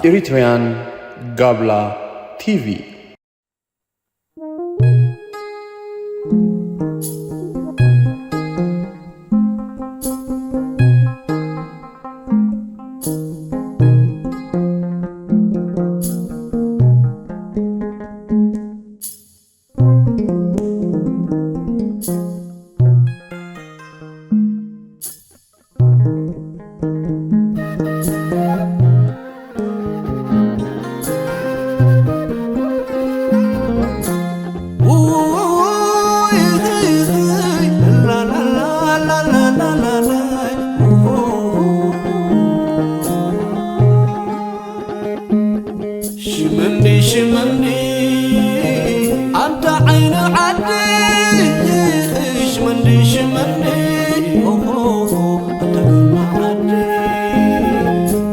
Eritrean Gabla T V. ሽመንዲ ሽመንዲ ኣንታ ዓይኒ ዓዲ ሽመንዲ ሽመንዲ ኦሆ ኣንታ ግርማ ዓዲ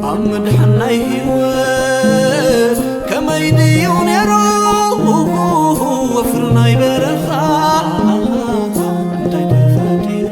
ኣብ ምድሓን ናይ ህይወት ከመይ ድዩ ነይሩ ወፍሪ ናይ በረኻ እንታይ ተፈጢሩ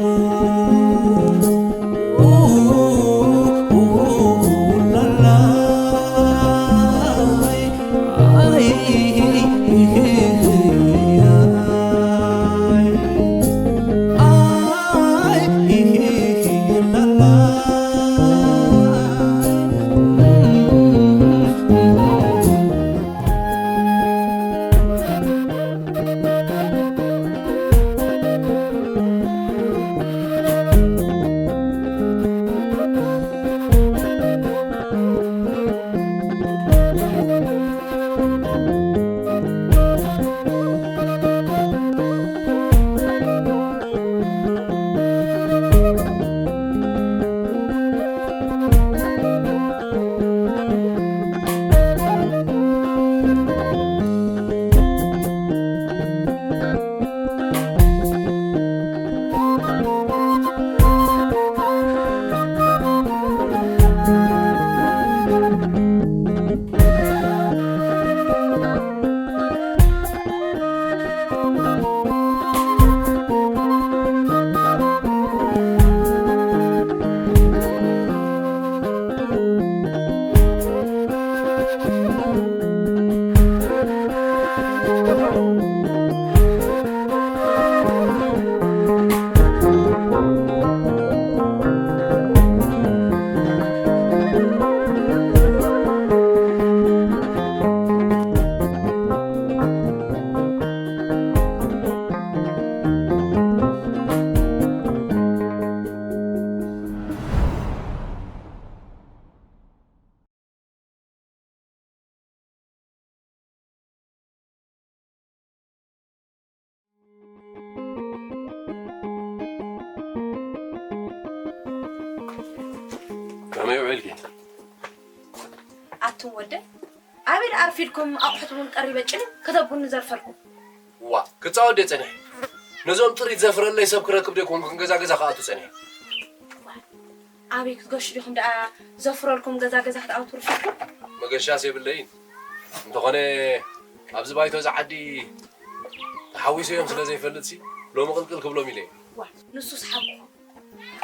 ከመይ ውዒልኪ? ኣቱም ወደይ፣ ኣበይ ደኣ ኣርፊድኩም? ኣቑሑት እውን ቀሪበ ጭንቅ ከተብሉኒ ዘርፈልኩም። ዋ፣ ክጻወት ድየ ጸኒሐ? ነዞም ጥሪት ዘፍረለይ ሰብ ክረክብ ዶ ኣይኮንኩን ገዛ ገዛ ክኣቱ ጸኒሐ? ኣበይ ክትገሹ ዲኹም ደኣ ዘፍረልኩም ገዛ ገዛ ክትኣትዉ ርፊድኩም? መገሻስ የብለይን። እንተኾነ ኣብዚ ባይቶ እዚ ዓዲ ተሓዊሰዮም ስለ ዘይፈልጥሲ ሎሚ ቅልቅል ክብሎም ኢለ እየ። ዋ፣ ንሱስ ሓቁ።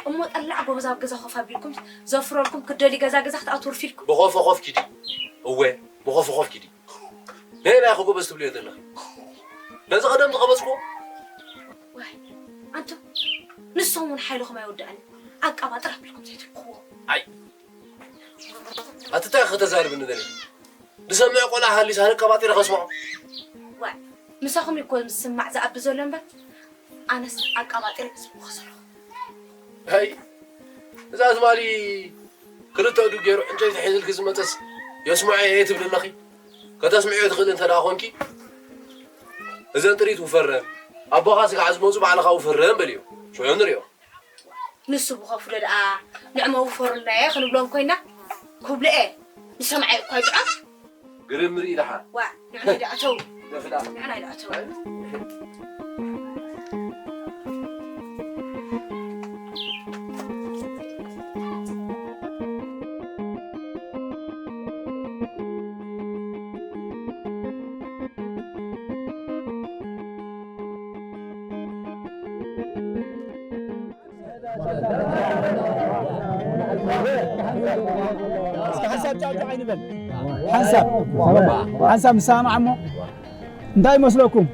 እሞ ጠላዕ ጎበዝ ኣብ ገዛ ኮፍ ኣቢልኩም ዘፍረልኩም ክትደልዩ ገዛ ገዛ ክትኣትዉ ርፊድኩም? ብኾፎ ኮፍ ኪዲ። እወ፣ ብኾፎ ኮፍ ኪዲ። ነየናይ ኢኺ ጎበዝ ትብልዮ ዘለኺ? ነዚ ቀደም ዝቐበጽክዎ? ዋይ፣ ኣንቱም፣ ንሶም እውን ሓይልኹም ኣይወድኣን እዩ። ኣቀባጥር ኣቢልኩም ዘይትልክዎ። ኣይ፣ ኣቲ እንታይ ኢኺ ከተዛርብኒ ደሊኺ? ዝሰምዕ ቆልዓ ሃልዩስ ኣነ ኣቀባጢረ ከስምዖ? ዋይ፣ ምሳኹም እዩ እኮ ምስማዕ ዝኣቢ ዘሎ እምበር፣ ኣነስ ኣቀባጢረ እየ ዝብልኹ ዘለኹ። ኣይ፣ እዛ ትማሊ ክልተ ኣእዱግ ገይሩ ዕንጨይቲ ሒዝልኪ ዝመጸስ የስምዖ እየ ትብሊ ኣለኺ? ከተስምዕዮ ትኽእሊ እንተ ደኣ ኾንኪ፣ እዘን ጥሪት ውፈረን፣ ኣቦኻ ስጋዕ ዝመጹ ባዕልኻ ውፈረን በልዮ። ሽዑ ንሪኦ። ንሱ ብኸፍሎ ደኣ ንዕመ ውፈሩናየ ክንብሎም ኮይና፣ ክብልኤ ንሰምዓዮ እኳ ኣይጥዑም። ግርም ርኢ ደሓ። ዋ፣ ንዕናይ ደኣ ተው። ደፍዳ። ንዕናይ ደኣ ተው። እስከ ሓንሳብ ጫውጫው ኣይንበል። ሓንሳብ ሓንሳብ ንሰማማዕ እሞ እንታይ ይመስለኩም?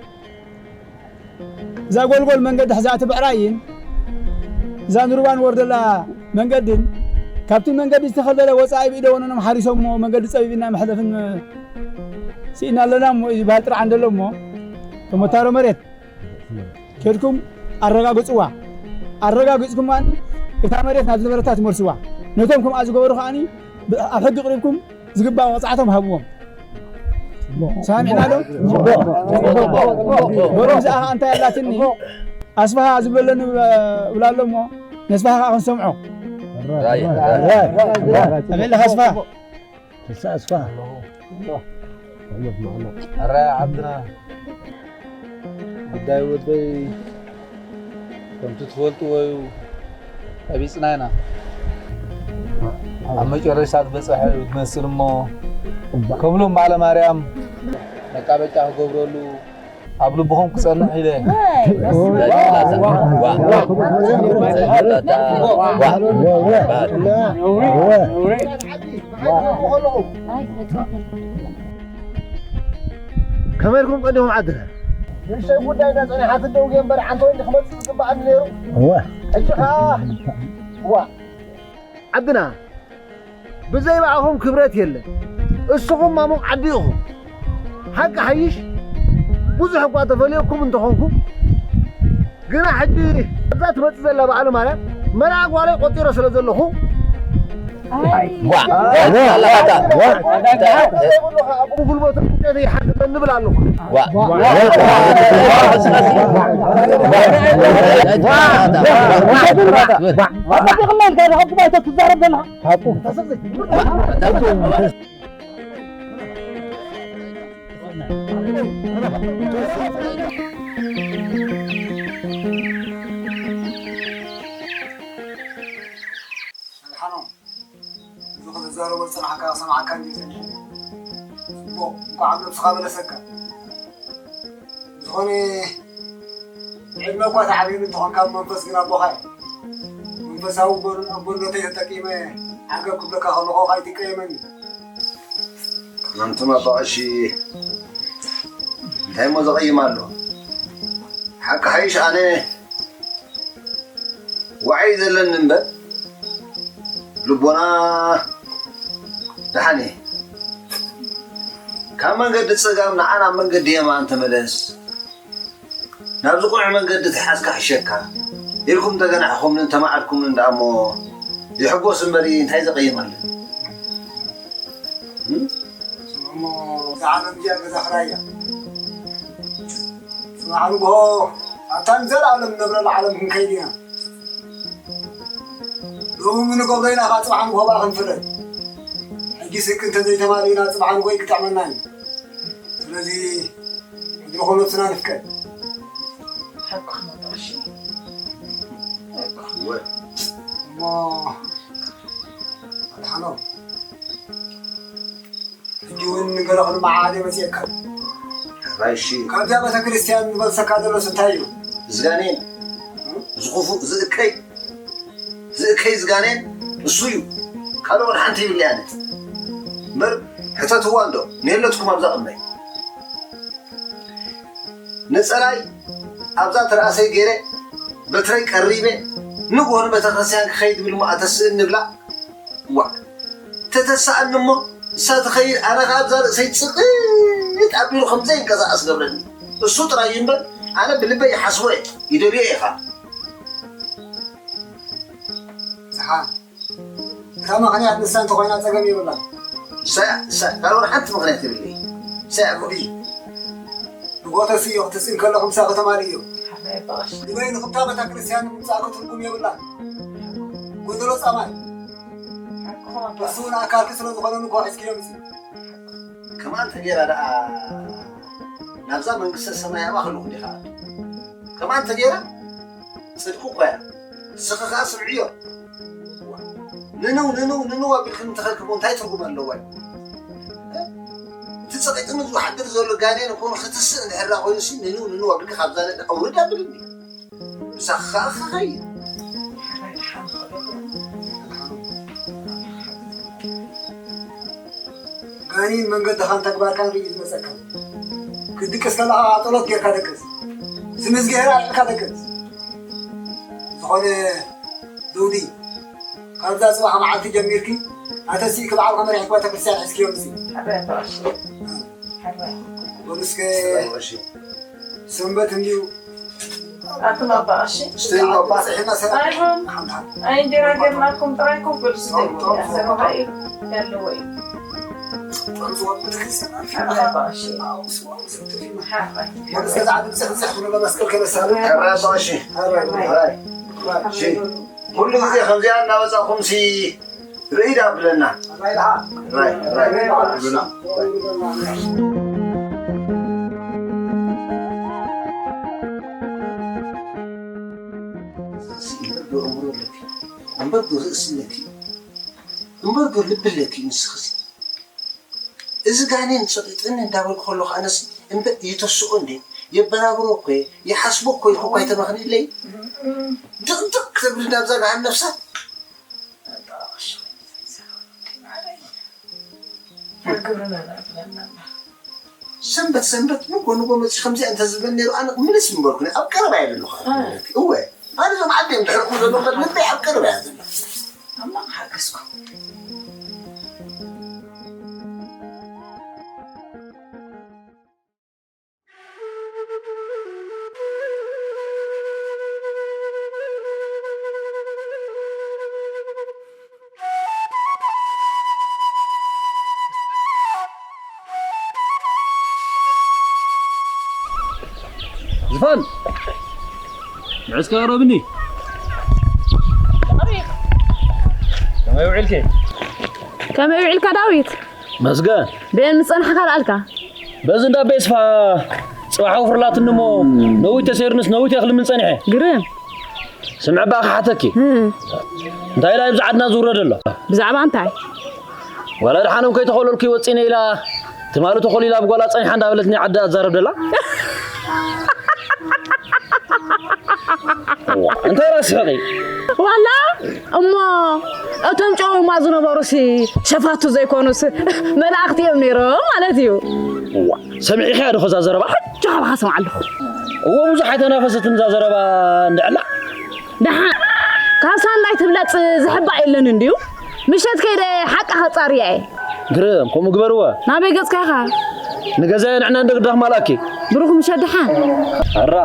እዛ ጎልጎል መንገዲ ሕዛእቲ ብዕራይን እዛ ንሩባን ወርደላ መንገድን ካብቲ መንገዲ ዝተኸልበለ ወፃኢ ብኢደ ወነኖም ሓሪሶም እሞ መንገዲ ፀቢብና መሕለፍን ስኢና ኣለና እሞ እዩ ዝበሃል ጥርዓን ደሎ እሞ ተመታሮ መሬት ከድኩም ኣረጋግፅዋ። ኣረጋግፅኩም ከኣኒ እታ መሬት ናብ ዝነበረታ ትመልስዋ። ነቶም ከምኣ ዝገበሩ ከኣኒ ብ- ኣብ ሕጊ ቅሪብኩም ዝግባእ መቕፃዕቶም ሃብዎም። ሰሚዕና ዶ? በሎም እዚኣ ከዓ እንታይ ኣላትኒ ኣስፋሃ ዝብለለኒ እብላ ኣሎ እሞ ነስፋሃ ከዓ ክንሰምዖ። ኣበይ ኣለኻ ኣስፋሃ? ተስፋ ኣስፋ። ኣረ ዓድና ጉዳይ ወደይ ከምቲ ትፈልጥዎ እዩ። ቀቢፅና ኢና። ኣብ መጨረሻ ዝበፅሐ እዩ ዝመስል እሞ ከብሎም በዓለ ማርያም መቃበጫ ክገብረሉ ኣብ ልብኹም ክጸንሕ ኢለ። ከመይ ኢልኩም ቀዲኹም ዓድና? ንእሽተይ ጉዳይ እንዳጸኒሓ ክትደውየ እምበር ዓንተ ወይኒ ክመጽእ ዝግብኣኒ ነይሩ። እወ። ሕጂ ኸኣ፣ እዋ። ዓድና ብዘይ ብኣኹም ክብረት የለን። እስኹም ማሙቕ ዓዲ ኢኹም። ሓቂ ሓይሽ ብዙሕ እኳ ተፈልየኩም እንተኾንኩ፣ ግና ሕጂ ኣብዛ ትመጽእ ዘላ በዓለ ማርያም መርዓ ጓለይ ቆጺረ ስለ ዘለኹ፣ ዋ! ጉልበቱ ዕንጨይቲ ይሓግዘኒ እብል ኣለኹ። ዋ! ኣድሓኖም፣ እዚ ክትዛረቦ ዝጸናሕካ ክሰምዓካ እንድየ ጸኒሐ። ጽቡቕ፣ እንኳዕ ኣብ ነብስኻ መለሰካ። ዝኾነ፣ ብዕድመ እኳ ተዓብየኒ እንተኾንካ፣ ብመንፈስ ግን ኣቦኻ እየ። መንፈሳዊ ኣቦን-፣ ኣቦነተይ ተጠቂመ ዓገብ ክብለካ ከለኹ ከኣ ኣይትቀየመኒ። ኣንቱም ኣባ ቀሺ፣ እንታይ እሞ ዘቐይም ኣሎ? ሓቂ ሓይሽ ኣነ ዋዒ ዘለኒ እምበር፣ ልቦና ደሓን እየ። ካብ መንገዲ ጸጋም ንዓ ናብ መንገዲ የማን ተመለስ፣ ናብዚ ቅኑዕ መንገዲ ተሓዝካ ሕሸካ ኢልኩም እንተገናሕኹምንን እንተማዓድኩምንን ደኣ እሞ ይሕጎስ እምበር እንታይ ዘቐይም ኣሎ? እም? እሞ እዛ ዓለም እዚኣ ገዛ ክራይ እያ። ጽባሕ ንግሆ ኣብታ ንዘለኣለም ንነብረላ ዓለም ክንከይድ ኢና። ሎሚ ንገብሮ ኢና ኸዓ ጽባሕ ንግሆ ብኣ ክንፍረድ። ሕጂ ስቂ እንተዘይተማሊእና ጽባሕ ንግሆ ይግጠመና እዩ። ስለዚ ዕድልኹም ነብስና ንፍቀድ። ሓቅኻ መጣ፣ እሺ። እሞ ኣድሓኖም። ሕጂ እውን ንገለ ክንመዓዓድ እየ መጺኤካ። ሕራይ እሺ። ካብዛ ቤተ ክርስቲያን ዝመልሰካ ዘሎስ እንታይ እዩ? እዚ ጋኔን፣ እዚ ክፉእ፣ እዚ እከይ፣ እዚ እከይ፣ እዚ ጋኔን እሱ እዩ። ካልእ ወላ ሓንቲ ይብለይ ኣነ። እምበር ሕተትዋ እንዶ፣ ንየለትኩም ኣብዛ ቅድመይ። ነጸላይ ኣብዛ ትርኣሰይ ገይረ፣ በትረይ ቀሪበ፣ ንግሆ ንቤተ ክርስቲያን ክኸይድ ብል እሞ ኣተስእን ንብላ። ዋ፣ ተተሳእኒ እሞ፣ እሳ ትኸይድ፣ ኣነ ኸኣ ኣብዛ ርእሰይ ጽቕጥ ኣቢሉ ከም ዘይንቀሳቐስ ገብረኒ። እሱ ጥራይ እዩ እምበር፣ ኣነ ብልበይ ይሓስቦ እየ፣ ይደልዮ እየ ኸኣ። ዝሓ፣ እታ ምኽንያት ንሳ እንተኾይና ጸገም የብላን። ንሳ እያ፣ ንሳ እያ። ካልእ ሓንቲ ምኽንያት የብለይ። ንሳ እያ እሞ። ንጎተስ እዮ ክትስእን ከለኹም ምሳኺ ተማልእ እዮ። ንበይንኹም እታ ቤተ ክርስቲያን ንምምጻእኪ ትርጉም የብላን። ጎደሎ ጻማይ። እሱ ንኣካልኪ ስለ ዝኾነ ንግሆ ሒዝክዮ ምጺ። ከማን ተጌራ ደኣ ናብዛ መንግስተ ሰማይ ኣብኣ ከለኹ ዲኻ? ከማን ተጌራ ጽድቂ እኮ እያ። ንስኺ ኸኣ ስምዕዮ። ንንው፣ ንንው፣ ንንው ኣቢልክን እንተኸልክሞ እንታይ ትርጉም ኣለዋ? እቲ ጸቒጥኒ ዝሓድር ዘሎ ጋኔን እኮ ንኽትስእ እንድሕር ደኣ ኮይኑሲ ንንው፣ ንንው ኣቢልካ ካብዛ ነዳ ኣውርድ ኣብልኒ። ምሳኻ ኸኸይድ። እኔን መንገድኻን ተግባርካን ርኢ ዝመጸካ። ክድቅስ ከለኻ ጸሎት ጌርካ ደቅስ። ስም እግዚኣብሔር ኣልዕልካ ደቅስ። ዝኾነ ዘውዲ፣ ካብዛ ጽባሕ መዓልቲ ጀሚርኪ ኣተሲእኪ ባዕልኻ መሪሕኪ ቤተክርስትያን ሒዝክዮ ምጺ። ሕራይ ኣባ ቀሺ። ሕራይ። በሉ እስከ ሰንበት እንዲዩ ኣቱም ኣባ ቀሺ። ብፅሕና ሰላም። ኣይኹን። ሓምሓም። ኣይ እንጀራ ጌርናኩም ጥራይ ኮፍ በሉ እስከ። ጦም፣ ጦም፣ ጦም፣ ሰረፋ ጦም። እዩ ያለዎ እዩ። ጦም ዝወቅጥ ክሰማል። ኣባ ቀሺ። ኣው፣ ስዋ፣ ስዋ፣ ስዋ። ሓራይ። ወደ እስከ ዛዕድ ብፅሕ፣ ብፅሕ ትብሎ መስቀል ከበሳሉ። ሕራይ ኣባ ቀሺ። ሕራይ። ሕራይ። እሺ። ኩሉ ግዜ ከምዚኣ እናመጻኹም ሲ ርእይ ዳ ብለና። ራይ፣ ራይ፣ ራይ፣ ብለና። እምበር ዶ ኣእምሮ ኣለኪ? እምበር ዶ ርእሲ ኣለኪ? እምበር ዶ ልቢ ኣለኪ ንስኺ? እዚ ጋኔን ጸቂጥኒ እንዳበልኩ ከለኹ ኣነስ እምበር የተስኦ እንዴ? የበራብሮ እኮ እየ፣ ይሓስቦ እኮ ኢልኩ እኮ ኣይተመኽንለይ። ድቕድቕ ክተብል ናብዛ ጋሃን ነፍሳ። ግብርና ናብለና። ሰንበት ሰንበት ንጎ ንጎ መፂ ከምዚኣ እንተዝብለኒ ነይሩ ኣነ ምልስ ምበልኩ። ኣብ ቀረባ እየ ዘለኹ። እ። እወ፣ ኣነ እዞም ዓዲ እዮም ድሕርኩም ዘለዉ እምበር ልበይ ኣብ ቀረባ እያ ዘላ። ኣምላኽ ሓገዝኩም። ዝፋን፣ ንዕስከ ቅረብኒ። ከመይ ውዒልኪ? ከመይ ውዒልካ ዳዊት? መስገን። ብኤን ምጸንሓኻ ደኣልካ? በዚ እንዳ ቤስፋ ጽባሕ ወፍርላትኒ እሞ ነዊት ተሰይሩንስ ነዊት የኽልምን ጸኒሐ። ግርም። ስምዒ እባ ክሓተኪ። እ። እንታይ ኢላ እዩ ብዛዕድና ዝውረድ ኣሎ? ብዛዕባ እንታይ? ዋላ ደሓኖም ከይተኸለልኩ ይወፅእነ ኢላ ትማሊ ተኸሉ ኢላ ብጓላ ጸኒሓ እንዳበለትኒ ዓዲ ኣዛረብ ደላ። እንታይ ራስሕቂ? ዋላ እሞ እቶም ጨውማ ዝነበሩሲ ሸፋቱ ዘይኮኑስ መላእኽቲ እዮም ነይሮም ማለት እዩ። እዋ፣ ሰሚዕኻያ ዶ ከዛ ዘረባ? ሕጂ ካባኻ ሰምዓ ኣለኹ። እዎ፣ ብዙሕ ኣይተናፈሰትን እዛ ዘረባ እንድዕላ። ደሓን ካብ ሳንዳይ ትብለጽ ዝሕባእ የለን እንድዩ። ምሸት ከይደ ሓቃ ከጻርያ እየ። ግርም፣ ከምኡ ግበርዎ። ናበይ ገጽካ ኢኻ? ንገዛየ ንዕና እንደ ግዳኽ ማላኪ። ብሩኽ ምሸት ደሓን። ኣራ።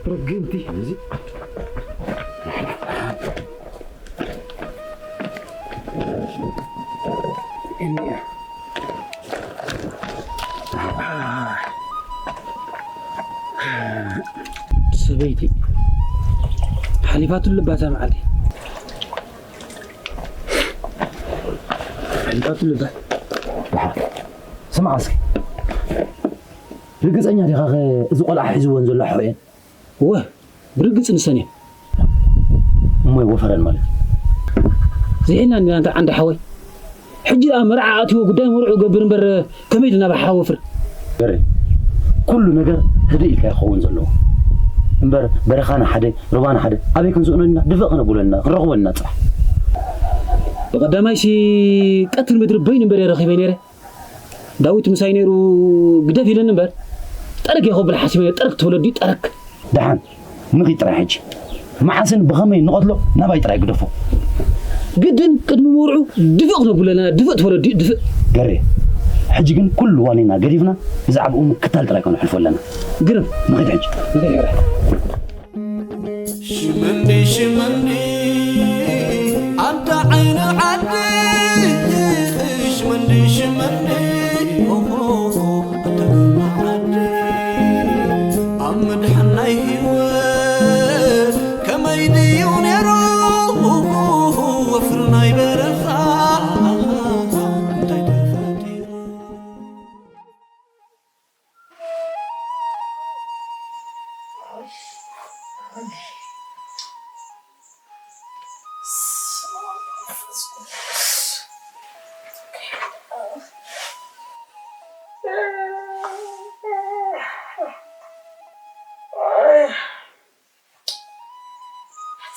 ርግምቲ። ሰበይቲ ሓሊፋቱ ልባታ መዓልቲ። እንታይ ትብል? ስማዕ እስኪ፣ ርግጸኛ ዲኻ ኸ እዚ ቆልዓ ሒዝወን ዘሎ ኣሕዋኤን? እወ፣ ብርግጽ ንሰን እየን። እሞ ይወፈረን ማለት እዩ። ዝሒልና እንዲና እንተ ዓንዲ ሓወይ። ሕጂ ደኣ መርዓ ኣትይዎ ጉዳይ መርዑ ገብር እምበር ከመይ ኢልና ብሓራ ወፍር? በረ፣ ኩሉ ነገር ህድእ ኢልካ ይኸውን ዘለዎ። እምበር በረኻና ሓደ፣ ሩባና ሓደ፣ ኣበይ ክንስእኖ ኢና? ድፍእ ክነብሎ ኢና፣ ክንረኽቦ ኢና ጥራሕ። ብቐዳማይሲ ቀትር ምድሪ በይኑ እምበር እየ ረኺበ ነይረ። ዳዊት ምሳይ ነይሩ ግደፍ ኢለኒ እምበር፣ ጠረግ እየ ከብል ሓሲበ ነይረ። ጠረግ ትብሎ ድዩ? ጠረግ። ደሓን ንኺድ ጥራይ ሕጂ። መዓስን ብኸመይ ንቐትሎ ናባይ ጥራይ ግደፎ። ግድን ቅድሚ ምውርዑ ድፍእ ክነብለና፣ ድፍእ ትበሎ ድፍእ። ገሬ፣ ሕጂ ግን ኩሉ ዋኒና ገዲፍና ብዛዕባኡ ምክታል ጥራይ ከነሕልፎ ኣለና። ግርም። ንኺድ ሕጂ። ንኺድ። ሽመንዲ ሽመንዲ ኣንታ ዓይኒ ዓዲ ሽመንዲ ሽመንዲ ኦሆ ኣንታ ግርማ ዓዲ ኣብ ምድሓን ናይ ህይወት ከመይ ድዩ ነይሩ ወፍሪ ናይ በረኻ እንታይ ተፈጢሩ።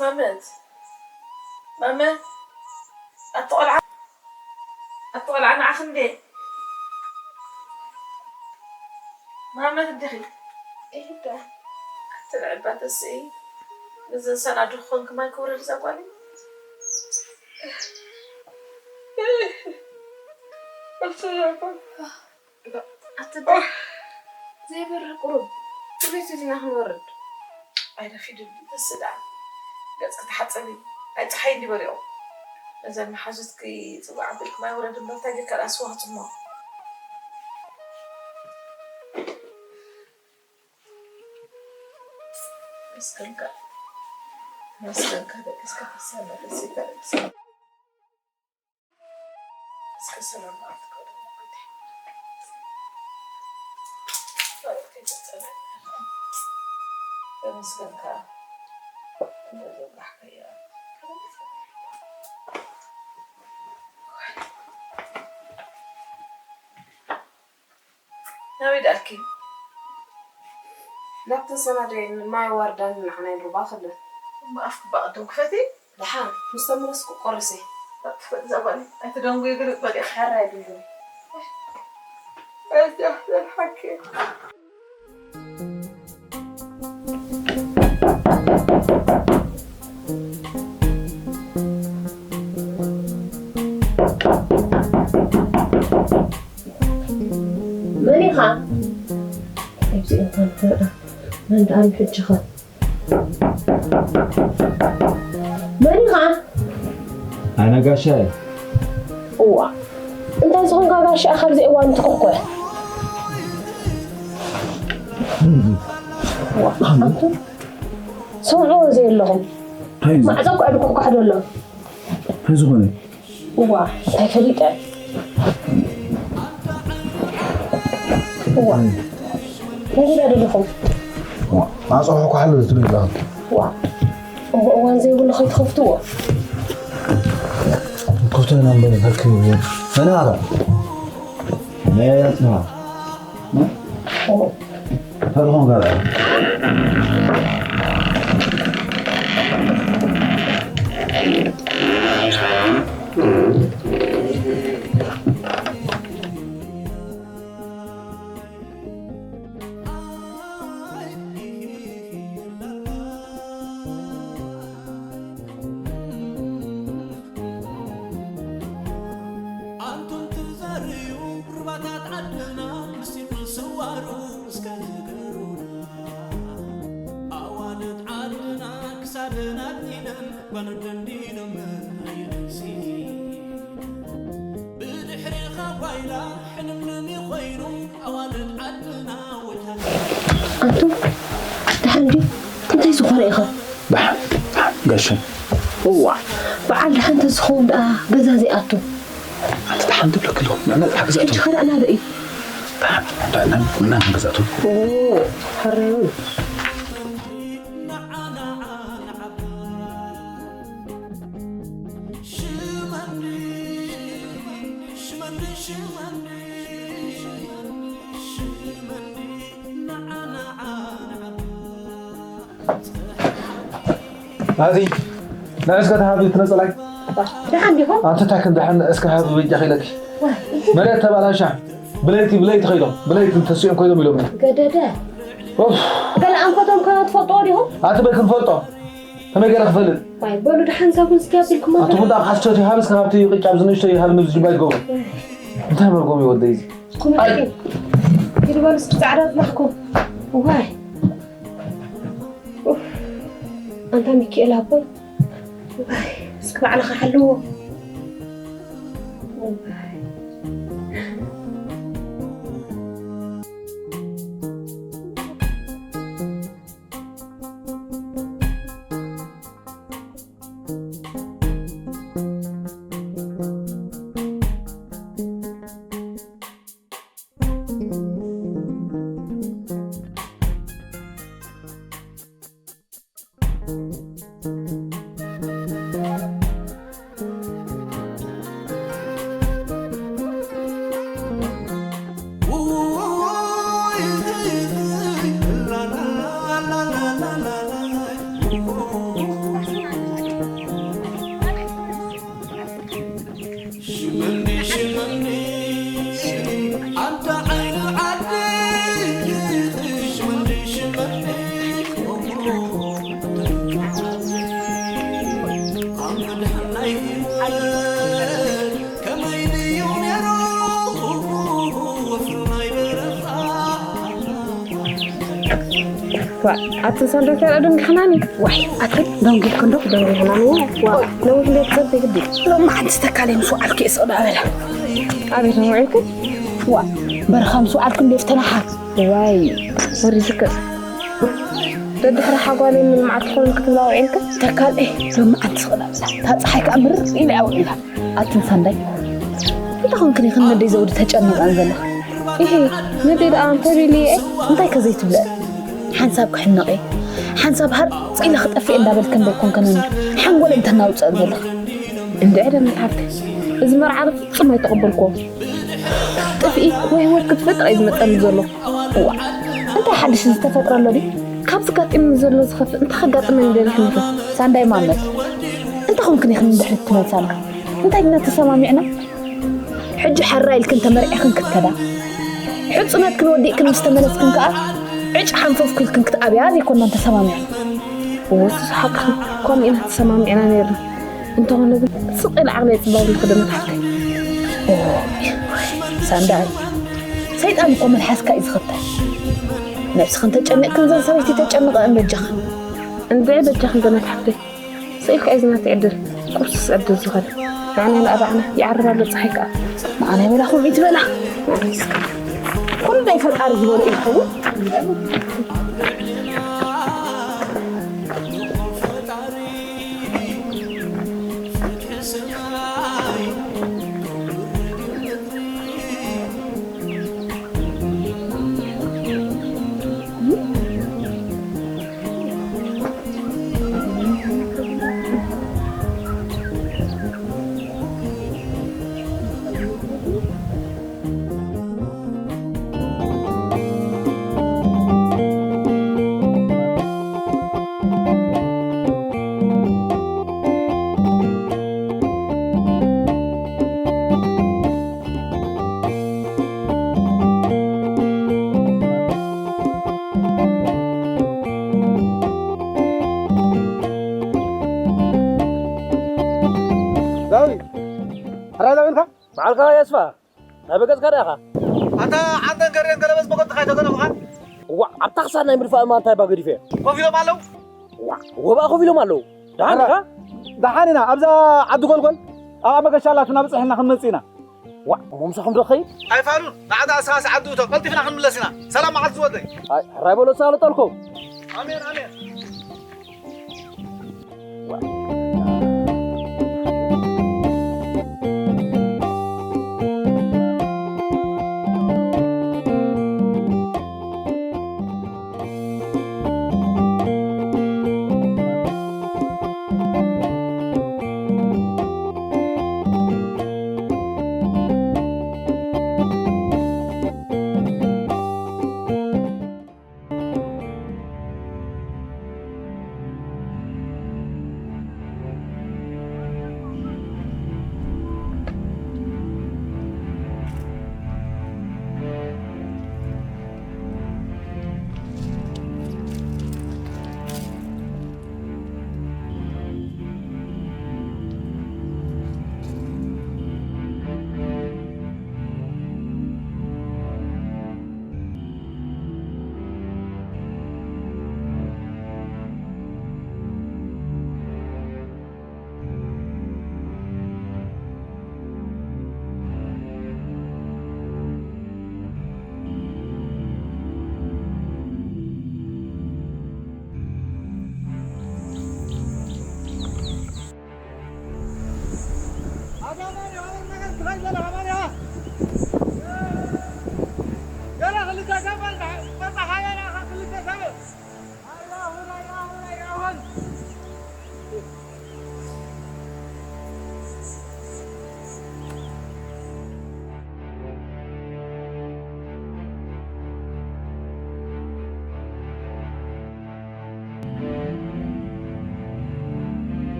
ማመት፣ ማመት፣ ኣቲ ቆልዓ፣ ኣቲ ቆልዓ ንዓኺ እንዴ? ማመት እንዲኺ? ይህዳ። ኣቲ ልዕባ ተስኢ፣ ንዘን ሰናዱ ክኾንኪ ማይ ክውረድ እዛ ጓለይ። ኣቲ ኣቲ ዘይበርህ ቁሩብ፣ ክብሪት ዲና ክንወርድ? ኣይረፊድን፣ ተስእ ደኣ። ገጽኪ ተሓጸቢ። ኣይ ጸሓይ እንዲ በሪቑ። ነዘን መሓዙትኪ ጽዋዕ ኣቢልኪ ማይ ውረድ እምበር፣ እንታይ ጌርካ ደኣ ስዋ ክጽሞ? መስገንካ። መስገንካ ደቂስካ፣ ተሳና ደሲካ ደቂስካ። እስከ ሰላም መዓልቲ ክእለና ጎይታይ። መዓልቲ ከይተጸበ። ተመስገን ከኣ። እንተ ዘብላሕካያ። ናበይ ደኣልኪ? ናብ ተሰናዳይ ማይ ዋርዳን ንዓናይ ሩባ ከደ። እሞ ኣፍኪ ብቕድም ክፈቲ። ደሓን፣ ምስ ተመለስኩ ቆርሰ። ትፈጥ እዛ ጓል፣ ኣይትደንጉይ ግን በሊሕ። ሕራይ ድንጉይ። ኣይዞህ፣ ዘርሓኪ። መን ኢኻ? ኣብዚ እዋን ኮርዓ መን ደኣ ንሕጂ ኸ? መን ኢኻ? ኣነ ጋሻ እየ። እዋ፣ እንታይ ዝኾንካ ጋሻ ኢኻ ኣብዚ እዋን ትኩሕኩሕ? እዋ፣ ኣንቱም ስምዑ ዘየለኹም። እንታይ እዩ? ማዕጾ እኮ እዩ ድኩሕኳሕ ዘሎ። እንታይ ዝኾነ? እዋ፣ እንታይ ፈሊጠ? እዋ፣ እንታይ ትብላ ዘለኹም? እዋ፣ ማዕጾ ክሕኳሕ ኣሎ ትብሊ ዘለኹም? እዋ፣ እሞ እዋን ዘይብሉ ከይትኸፍትዎ። ክፍቶ ኢና እምበር፣ እንታይ ክብል? መን ኢኻ? ናይ ኣጽብሃ። እዋ። እንታይ ዝኾንካ ደኣ? ኣንቱም ትዘርዩ ሩባታት ዓድና ምስጢር ስዋሩ እስከ ንገሩና። ኣዋልድ ዓድና ክሳደን ኣግኒነን ጓል ደንዲኖመን ኣይንሲ። ብድሕሬኻ ጓይላ ሕንምንም ይኾይኑ ኣዋልድ ዓድና ወጃት። ኣንቱም ደሓን ድዩ? እንታይ ዝኾነ ኢኻ? ደሓን፣ ደሓን፣ ጋሻ። እዋ፣ በዓል ደሓን ተዝኸውን ደኣ ገዛ ዘይኣቱ። ኣንቲ ደሓን ትብለኪ ኣለኹ። ንዕና ገዛ ኣቱ። ሕጂ ኸ ንዕና ዶ እዩ? ደሓን፣ ደሓን፣ ንዕና ገዛ ኣቱ። ኦ፣ ሕራይ እውን። ናዚ፣ ናይ እስከ ተሃቢ ትነጸላይ። ደሓን ዲኹም? ኣንተ ታክን ደሓን እስከ ሃቢ በጃ ኺለኪ። ዋይ፣ መሬት ተባላሻ። ብለይቲ፣ ብለይቲ ኸይዶም። ብለይቲ እንተስኦም ኮይኖም ኢሎም። ገደደ። ኡፍ። ገለ ኣንፈቶም ከ ትፈልጥዎ ዲኹም? ኣቲ በይ ክንፈልጦ። ከመይ ገለ ክፈልጥ? ዋይ፣ በሉ ደሓን ሳቡን እስኪ ኣቢልኩም ኣቲ ቡዳ ካብ ሓሶት ይሃብ እስከ ሃብቲ ቅጫ ኣብዚ ንእሽቶ ይሃብ ንብዚ ጅባይ ትገብሩ። እንታይ መርጎም ይወደይ እዚ? ኩም ኣይ። ኪዱ በሉ እስኪ ጻዕዳ ዝላኽኩም። ዋይ። ኡፍ፣ ኣንታ ሚኪኤል ኣቦይ፣ ዋይ፣ እስኪ ባዕልኻ ሓልዎ። ዋይ። ዋ፣ ኣትን ሳንዳይ ካልኣ ደንጊኽናኒ። ዋይ፣ ኣትን ደንጊኽን ዶ? ደንጊኽናኒ። ዋ፣ ነዊሕ ቤተሰብ ዘይግዲ። ሎሚ ሓንቲ ተካለይ ምስ ወዓልኩ እየ ስቕ ዳበለ። ኣቤት ውዒልክን? ዋ፣ በረኻ ምስ ወዓልኩ እንዴ ፍተናሓ። ዋይ፣ ወሪድክን። ደድሕሪ ሓጓለይ ምን መዓልቲ ኾነ ክትብላ ውዒልክን? ተካለይ ሎሚ ሓንቲ ስቕ ዳበለ። እታ ፀሓይ ከኣ ምርር ኢላ እያ ውዒላ። ኣትን ሳንዳይ፣ እንታይ ኾንክን ኢኽን ነደይ ዘውዲ ተጨኒቐን ዘለኽን? ኢሂ፣ ነደይ ደኣ እንታይ ኢሉ እየ? እንታይ ከ ዘይትብልአን? ሓንሳብ ክሕነቕ እየ፣ ሓንሳብ ሃርፅ ኢለ ክጠፍእ እየ እንዳበልክን ዶ ኣይኮንክን ሓንጎለን ተናውፀን ዘለኽን? እንድዒ ደመት ሓፍተይ፣ እዚ መርዓ ፍጹም ኣይተቐበልክዎን። ጥፍኢ ወይ ህይወት ክትፈጥር እዩ ዝመጸኒ ዘሎ። እዋ፣ እንታይ ሓድሽ ዝተፈጥረ ኣሎ ድዩ? ካብዚ ጋጢምኒ ዘሎ ዝኸፍእ እንታይ ከጋጥመኒ ደሊኽን ኢኽን? ሳንዳይ ማመት፣ እንታይ ኾንክን ኢኽን ንድሕሪት ትመልሳና? እንታይ ድና ተሰማሚዕና? ሕጂ ሕራይ ኢልክን ተመርዒኽን ክትከዳ፣ ሕጹነትክን ወዲእክን ምስ ተመለስክን ከኣ ዕጭ ሓንፈፍኩ ኢልክን ክትኣብያ ዘይኮናን ተሰማሚዕና። እወ፣ እሱስ ሓቅኽን፣ ከምኡ ኢና ተሰማሚዕና ነይርና። እንተኾነ ግን ስቕ ኢለ ዓቕለይ የጽብባ ኣለኹ ደመት ሓፍተይ። ኦ፣ ሳንዳይ፣ ሰይጣን እኮ መልሓስካ እዩ ዝኽተል። ነብስኽን ተጨኒቕክን ዘን ሰበይቲ ተጨንቐአን በጃኽን። እንድዒ በጃኽን ደመት ሓፍተይ። ስኢልካ እዩ ዝናተይ ዕድል፣ ቁርስስ ዕድል ዝኾነ። ንዓና ንኣባዕና ይዓርብ ኣሎ ፀሓይ ከኣ። ንዓና ይበላ ከምኡ ይትበላ። ኩሉ ናይ ፈጣሪ ዝበሎ እዩ ዝኸውን። ዳዊት፣ ሕራይ ዳዊት ኢልካ? በዓልካ የስፋ፣ ናይ በገጽካ ዲኻ? ኣታ ዓንተን ከርየን ገለበስ በቆጥካ ኣይተገለምኻን? እዋ፣ ኣብታ ክሳድ ናይ ምድፋእ እማ እንታይ እባ ገዲፈ? ኮፍ ኢሎም ኣለዉ? እዋ፣ ወባእ ኮፍ ኢሎም ኣለዉ። ደሓን ኢኻ? ደሓን ኢና። ኣብዛ ዓዲ ጎልጎል፣ ኣብ መገሻ ኣላትና ብጽሕ ኢልና ክንመጽእ ኢና። ዋ፣ እሞ ምሳኹም ዶ ክኸይድ? ኣይፋሉን። ንዓዳ እስኻስ ዓዲ እቶ፣ ቀልጢፍና ክንምለስ ኢና። ሰላም መዓልቲ ዝወደይ። ኣይ፣ ሕራይ በሎ፣ ተሳለጠልኩም። ኣሜን፣ ኣሜን።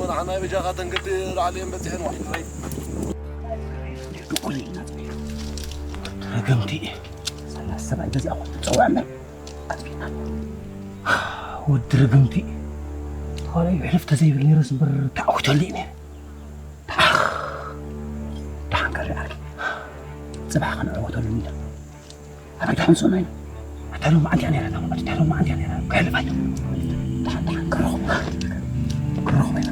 ንዓና በጃኻ ተንገዲ ላዕሊ እየን በጺሐን ዋሕድረይ። ድቁል ኢና። ረገምቲ። ሰላሳ ሰብኣይ ገዚኣ ኾን ትጸውዕ እምበር። ኣጥፊእና። ወዲ ርግምቲ። ኋላ ይሕልፍ ተዘይብል ነይረስ እምበር ተዓዊተሉ እዩ ነይረ። ደሓን ከርኢ ዓርኪ። ጽባሕ ክንዕወተሉ ኢና። ኣበይ ደሓን ሰማይ? ኣታ ሎማዓንቲ እያ ነይራ፣ ኣታ ሎማዓንቲ እያ ነይራ። ከሕልፍ ኣይተ-፣ ደሓን፣ ደሓን፣ ክረኽቦ። ክረኽቦ ኢና።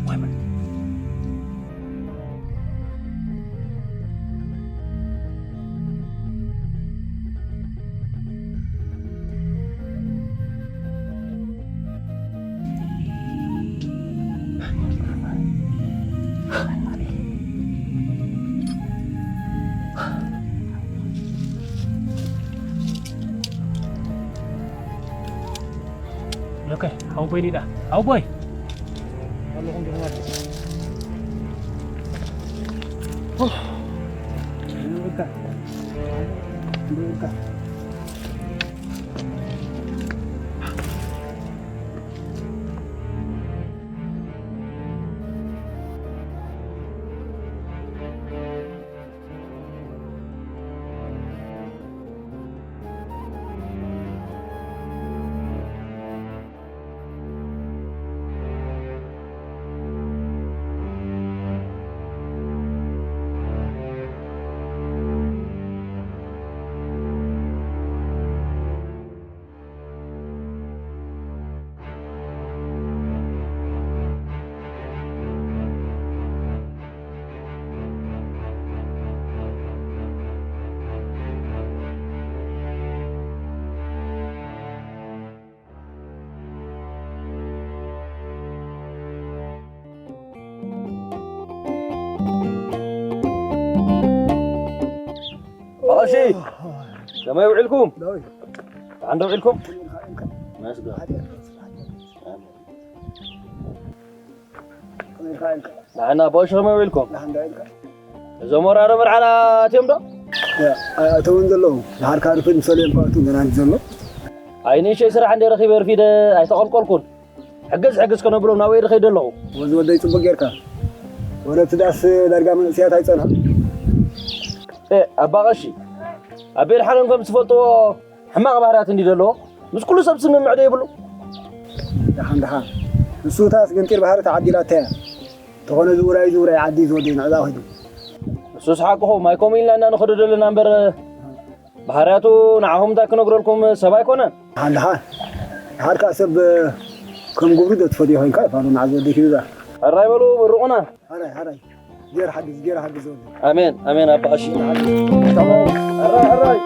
ወይ ማለት። ኦኬ፣ ሓውቦይ ሊዳ፣ ሓውቦይ። ኣለኹም ድኹማት። ኡፍ። እንብርካ። እንብርካ። እሺ፣ ከመይ ውዒልኩም? ደሓን ዶ ውዒልኩም? መስገን። ንዓና ኣቦ፣ እሺ፣ ከመይ ውዒልኩም? እዞም ወራዶ መርዓና ኣትዮም ዶ? ኣተውን ዘለዉ። ድሓር ካርፍን ሰልዮም ክኣቱ ገና ዘሎ። ኣይ፣ ንእሽተይ ስራሕ እንደ ረኺበ ኣርፊደ ኣይተቐልቀልኩን። ሕግዝ ሕግዝ ከነብሎም ናበይ ድኸይድ ኣለኹ። ወዚ ወደይ ጽቡቅ ጌርካ። ወረቲ ዳስ ዳርጋ መንእሰያት ኣይጸንሑ። ኤ፣ ኣባ ቀሺ፣ ኣቤ ድሓን ከም ዝፈልጥዎ ሕማቕ ባህርያት እንዲ ዘለዎ ምስ ኩሉ ሰብ ስምምዕ ዶ ይብሉ? ደሓን ደሓን። ንሱ እታ ስግንጢር ባህሪ ተዓዲላታ እያ። ተኾነ ዝውራይ ዝውራይ ዓዲ ዝወደይ ንዕዛ ኸይዱ። ንሱስ ሓቅኹም፣ ኣይ ከምኡ ኢልና ኢና ንኸዶ ዘለና እምበር፣ ባህርያቱ ንዓኹም እንታይ ክነግረልኩም ሰብ ኣይኮነን። ደሓን ደሓን። ደሓር ከኣ ሰብ ከም ግብሩ ዶ ትፈድዮ ኮይንካ፣ ይፋሉ ንዓዚ ወደይ ክብዛ። ሕራይ በሉ፣ ምርቑና። ሕራይ፣ ሕራይ። ጌር ሓግዝ፣ ጌር ሓግዝ ወደይ። ኣሜን፣ ኣሜን ኣባ ቀሺ። ሕራይ፣ ሕራይ።